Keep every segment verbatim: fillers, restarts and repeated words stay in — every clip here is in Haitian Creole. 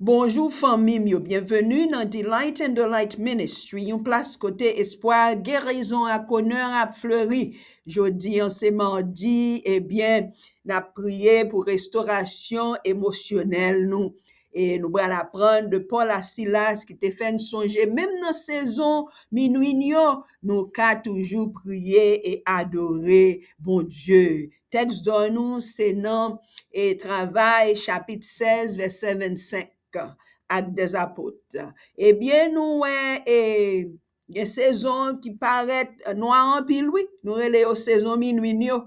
Bonjou fanmi m yo, byenveni nan Delight in the Light Ministry, yon plas kote espwa, gerizon ak onè ap fleri. Jodi an se madi, ebyen, n ap priye pou restorasyon emosyonèl nou. E nou pral aprann de Pòl a Silas ki te fè n sonje, menm nan sezon minwi n yo, nou ka toujou priye e adore Bondye. Tèks dò nou se nan e Travay chapit sèz vèsè vennsenk, Actes des Apôtres. Ebyen, nou wè e gen sezon ki parèt nwa anpil, wi. Nou rele yo sezon minwi n yo.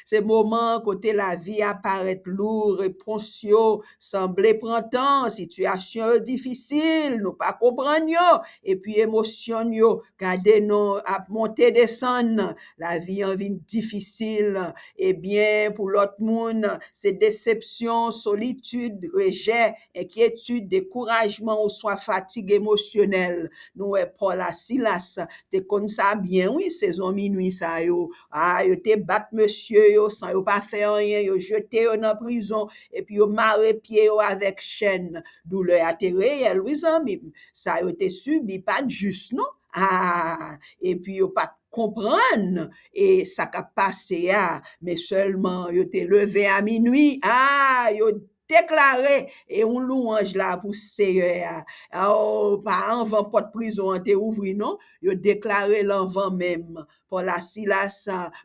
Se moman kote lavi a parèt lou, repons yo sanble pran tan, sitiyasyon yo difisil, nou pa konprann yo, epi emosyon n yo, gade nou ap monte desann, lavi an vin difisil. Ebyen, pou lòt moun, se desepsyon, solitid, rejè, enkyetid, dekourajman oswa fatig emosyonèl. Nou wè Pòl a Silas te konn sa byen, wi, sezon minwi sa yo. A, yo te bat mesye yo san yo pa fè anyen, yo jete yo nan prizon, epi yo mare pye yo avèk chèn. Doulè a te reyèl, wi, zanmi m. Sa yo te sibi pa t jis, non. A, epi yo pa t konprann e sa k ap pase a, men sèlman yo te leve a minwi. A, yo deklare e yon lwanj la pou Seyè a. O, pa anvan pòt prizon an te ouvri, non. Yo deklare l anvan menm. Pòl a Silas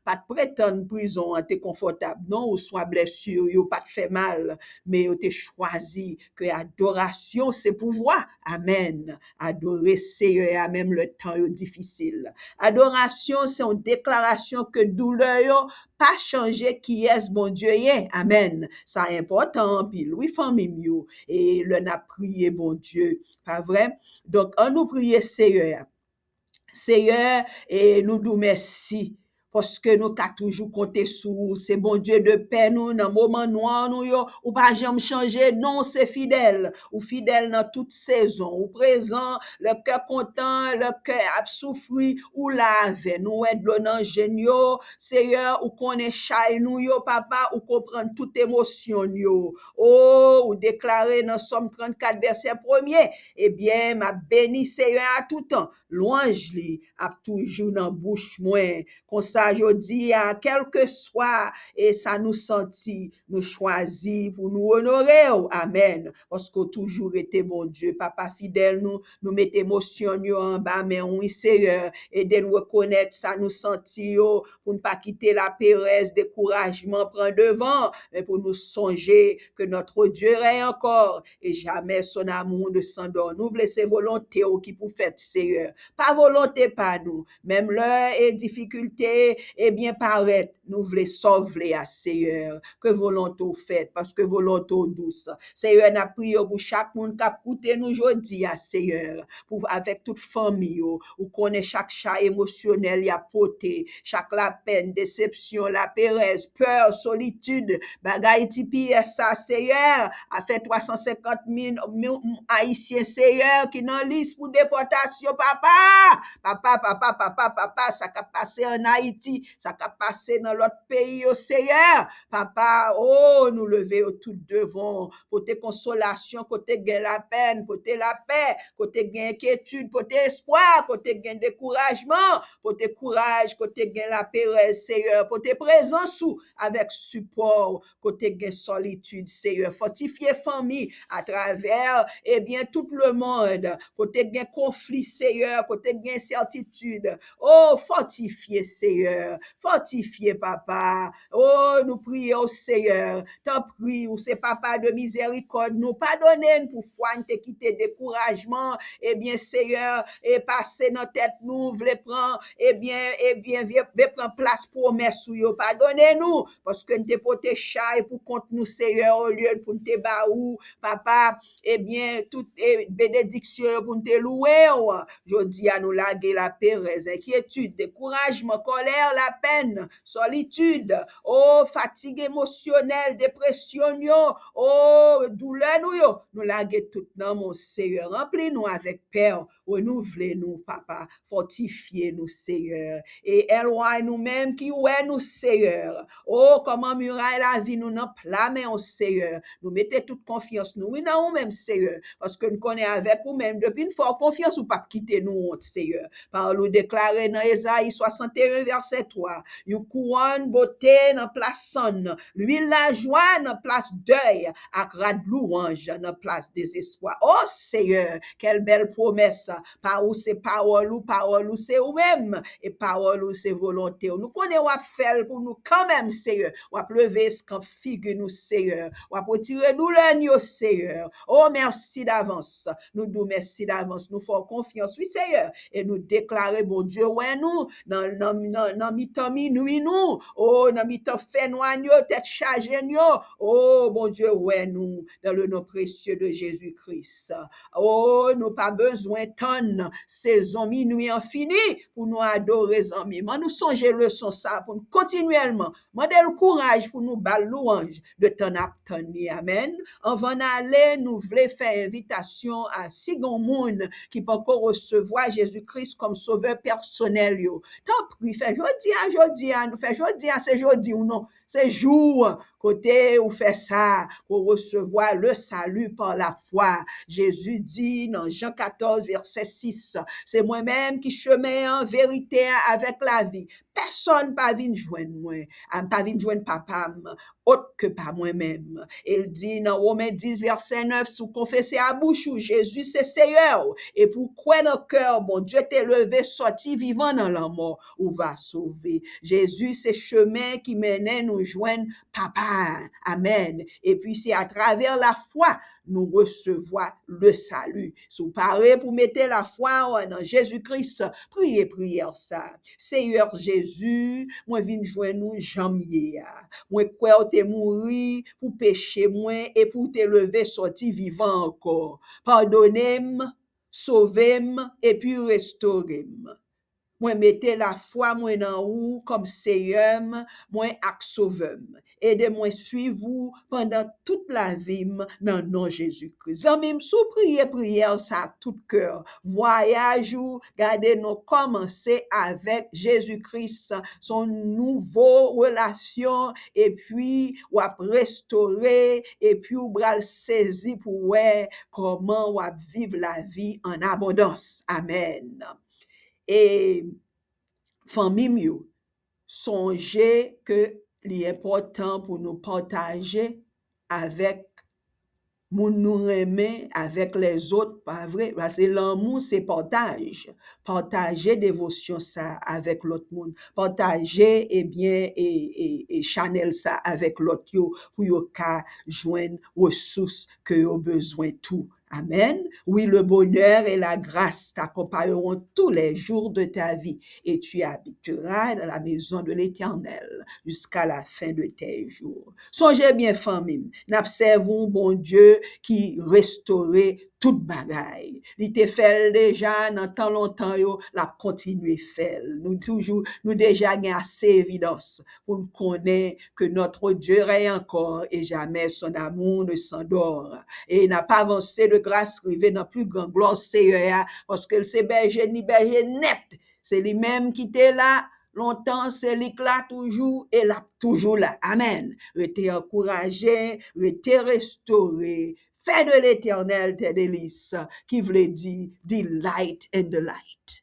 pa t pretann prizon an te konfòtab, non, oswa blesi yo pa t fè mal, men yo te chwazi ke adorasyon se pouvwa. Amèn. Adore Seyè a menm lè tan yo difisil. Adorasyon se yon deklarasyon ke doulè yo pa chanje kiyès Bondye ye. Amèn. Sa enpòtan anpil, wi, fanmi m yo. E lè n ap priye Bondye, pa vre? Donk, an nou priye Seyè a. Seyè, e nou di w mèsi, paske nou ka toujou konte sou ou. Se Bondye de pè nou, nan moman nwa nou yo, ou pa janm chanje, non, w se fidèl. Ou fidèl nan tout sezon. Ou prezan, lè kè kontan, lè kè ap soufri, ou la avè n. Ou wè dlo nan je n yo, Seyè, ou konnen chay nou yo, papa, ou konprann tout emosyon n yo. O, ou deklare nan Sòm trannkat, vèsè premye, ebyen, m ap beni Seyè a toutan. Lwanj li ap toujou nan bouch mwen. Konsa, jodi a, kèlkeswa e sa nou santi, nou chwazi pou nou onore w. Amèn. Paske w toujou rete Bondye, Papa fidèl nou, nou mete emosyon n yo anba men w, wi, Seyè. Ede n rekonèt sa nou santi yo, pou n pa kite laperèz, dekourajman pran devan, men pou nou sonje que notre Dieu règne encore et jamais son amour ne s'endort. Nou vle se volonte w ki pou fèt, Seyè. Pa volonte pa nou. Menm lè e difikilte, ebyen, parèt, nou vle sa w vle a, Seyè. Ke volonte w fèt, paske volonte w dous. Seyè, n ap priye w pou chak moun k ap koute nou jodi a, Seyè, pou, avèk tout fanmi yo. Ou konnen chak chay emosyonèl y ap pote, chak lapèn, desepsyon, laperèz, pè, solitid, bagay T P S sa, Seyè, afè twa san senkant mil, mil, Ayisyen, Seyè, ki nan lis pou depòtasyon, papa. Papa, papa, papa, papa, sa k ap pase ann Ayiti, sa k ap pase nan lòt peyi yo, Seyè. Papa, o, nou leve yo tout devan w. Pote konsolasyon kote gen lapèn, pote lapè kote gen enkyetid, pote espwa kote gen dekourajman, pote kouraj kote gen laperèz, Seyè. Pote prezans ou avèk sipò w kote gen solitid, Seyè. Fòtifye fanmi atravè, ebyen, tout lemonn, kote gen konfli, Seyè, kote gen ensètitid. O, fòtifye, Seyè. Fòtifye, Papa. O, nou priye w, Seyè. Tanpri, ou se Papa de mizèrikòd. Nou padone n pou fwa n te kite dekourajman, ebyen, Seyè, e pase nan tèt nou, vle pran, ebyen, ebyen, vle, vle pran plas pwomès ou yo. Padone nou, paske n te pote chay pou kont nou, Seyè, olye pou n te ba ou, Papa, ebyen, tout, e, benediksyon yo pou n te louwe w. Jodi a, nou lage laperèz, enkyetid, dekourajman, kòlè, lapèn, solitid, o fatig emosyonèl, depresyon yo, o doulè nou yo, nou lage tout nan men w, Seyè. Ranpli nou avèk pè w, renouvle nou, Papa, fòtifye nou, Seyè. E Èlway nou menm ki wè nou, Seyè. O, kòman miray lavi nou nan pla men w, Seyè. Nou mete tout konfyans nou, wi, nan ou menm, Seyè. Paske n konnen avèk ou menm, depi n fè w konfyans, ou p ap kite nou wont, Seyè. Pawòl ou deklare nan Ezayi swasanteyen vèsè twa, yon kouwòn bote nan plas sann, lwil lajwa nan plas dèy, ak rad lwanj nan plas dezespwa. O Seyè, kèl bèl pwomès! Pa ou se pawòl ou, pawòl ou se ou menm, e pawòl ou se volonte w. Nou konnen w ap fè l pou nou kanmenm, Seyè. W ap leve eskanp figi nou, Seyè. W ap retire doulè n yo, Seyè. O, mèsi davans. Nou di w mèsi davans. Nou fè w konfyans, wi, Seyè. E nou deklare Bondye wè nou nan, nan, nan, nan mitan minwi nou. O, nan mitan fènwa n yo, tèt chaje n yo. O, Bondye wè nou dans le nom précieux de Jésus-Christ. O, nou pa bezwen tann sezon minwi an fini pou nou adore, zanmi m. Ann nou sonje leson sa a pou n kontinyèlman mande l kouraj pou nou ba l lwanj de tan n ap tann li. Amèn. Anvan n ale, nou vle fè envitasyon a si gen moun ki poko resevwa Jezi Kris kòm Sovè pèsonèl yo. Tanpri, fè jodi a, jodi a, nou fè jodi a, se jodi w non. Se jou kote ou fè sa, ou resevwa le salut par la foi. Jezi di nan Jan katòz, vèsè sis, se mwen menm ki chemen an, verite a, avèk lavi. Pèsonn pa vin jwenn mwen, a, pa vin jwenn Papa m, ot ke pa mwen menm. E l di nan Women dis, vèsè nèf, si w konfese a bouch ou Jezi se Seyè w, epi w kwè nan kè w Bondye te leve sòti vivan nan lanmò, ou va sove. Jezi se chemen ki mennen nou jwenn Papa a. Amèn. Epi se atravè lafwa nou resevwa le salut. Si w pare pou mete lafwa w nan Jezi Kris, priye priyè sa. Seyè Jezi, mwen vin jwenn ou jan m ye a. Mwen kwè w te mouri pou peche mwen epi w te leve sòti vivan ankò. Padone m, sove m, epi restore m. Mwen mete lafwa mwen nan ou kòm Seyè m, mwen ak Sovè m. Ede mwen swiv ou pandan tout lavi m nan non Jezi Kris. Zanmi m, si w priye priyè sa ak tout kè w, vwayaj ou, gade non, kòmanse avèk Jezi Kris. Se yon nouvo relasyon, epi w ap restore, epi w pral sezi pou wè kòman w ap viv lavi an abondans. Amèn. E fanmi m yo, sonje ke li enpòtan pou nou pataje avèk moun nou renmen, avèk lèzòt, pa vre? Paske lanmou se pataj. Pataje devosyon sa avèk lòt moun. Pataje, ebyen, e, e, e chanèl sa avèk lòt yo pou yo ka jwenn resous ke yo bezwen tou. Amen. Oui, le bonheur et la grâce t'accompagneront tous les jours de ta vie et tu habiteras dans la maison de l'Éternel jusqu'à la fin de tes jours. Sonje byen, fanmi m, n ap sèvi yon Bondye ki restore tout bagay. Li te fè l deja nan tan lontan yo, l ap kontinye fè l. Nou toujou, nou deja gen ase evidans pou n konnen que notre Dieu règne encore et jamais son amour ne s'endort. E n ap avanse de gras rive nan pli gran glwa Seyè a, paske l se bèje n, li bèje nèt. Se li menm ki te la lontan, se li k la toujou e l ap toujou la. Amèn. Rete ankouraje, rete restore. Fais de l'Éternel tes délices, ki vle di delight in the light.